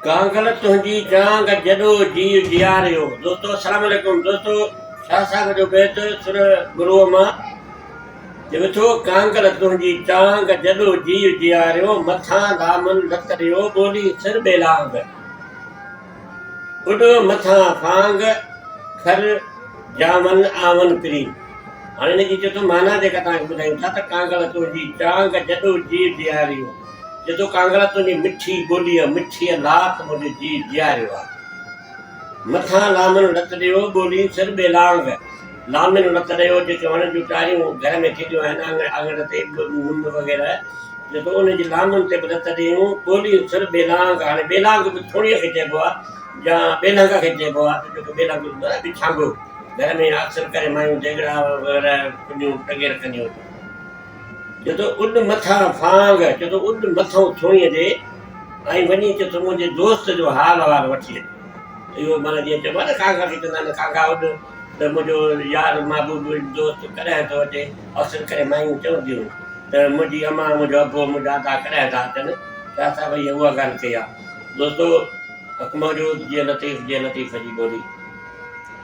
ڪانگل تنهنجي چانگ جڏو جيء جياريو. دوستو السلام عليڪم دوستو شاھ صاحب جو بيت سر گروء مان چوي ٿو ڪانگل تنهنجي چانگ جڏو جيء جياريو مٿان دامن لت ڏيو ٻولي سر ٻيلانگ اڏ مٿان ڦانگ کر جاون آون پرين هاڻي هن جي چئي ٿو معنيٰ جيڪا توهان کي ٻڌايون ٿا ته ڪانگل تنهنجي چانگ جڏو جيء جياريو جتو ڪانگڙا تنهنجي مٺي ٻوليء مٺيء لات منهنجو جيء جياريو آ. مٿان لامن لت ڏيو، ٻولين سر ٻيلانگ. لامن لت ڏيو، جيڪي وڻن جون ٽاريون گهر ۾ ٿينديون آهن، آڱر آڱر تي نم وغيره، جتو انهن جي لامن تي به لت ڏيون، ٻولين سر ٻيلانگ. هاڻي ٻيلانگ به ٿوڻيء کي چئبو آ يا ٻيلانگ کي چئبو آ ته جيڪو ٻيلانگ هوندو آهي، ڇانگو، گهر ۾ اڪثر ڪري مايون ديڳڙا وغيره ڪنيون ٽنگي رکنديون آهن. چئي ٿو اڏ مٿان ڦانگ، چئي ٿو اڏ مٿئون ٿوڻيء جي ۽ وڃي چئي ٿو منهنجي دوست جو حال احوال وٺي اچ. اهو معنيٰ جيئن چئبو آهي نه ڪانگا کي چوندا آهن ڪانگا اڏ ته منهنجو يار محبوب دوست ڪڏهن ٿو اچي. اڪثر ڪري مايون چونديون ته منهنجي امان منهنجو ابو منهنجا ادا ڪڏهن ٿا اچن. شاهه صاحب هيء اها ڳالهه ڪئي آهي. دوستو حق موجود جيئي لطيف جيئي لطيف جي ٻولي.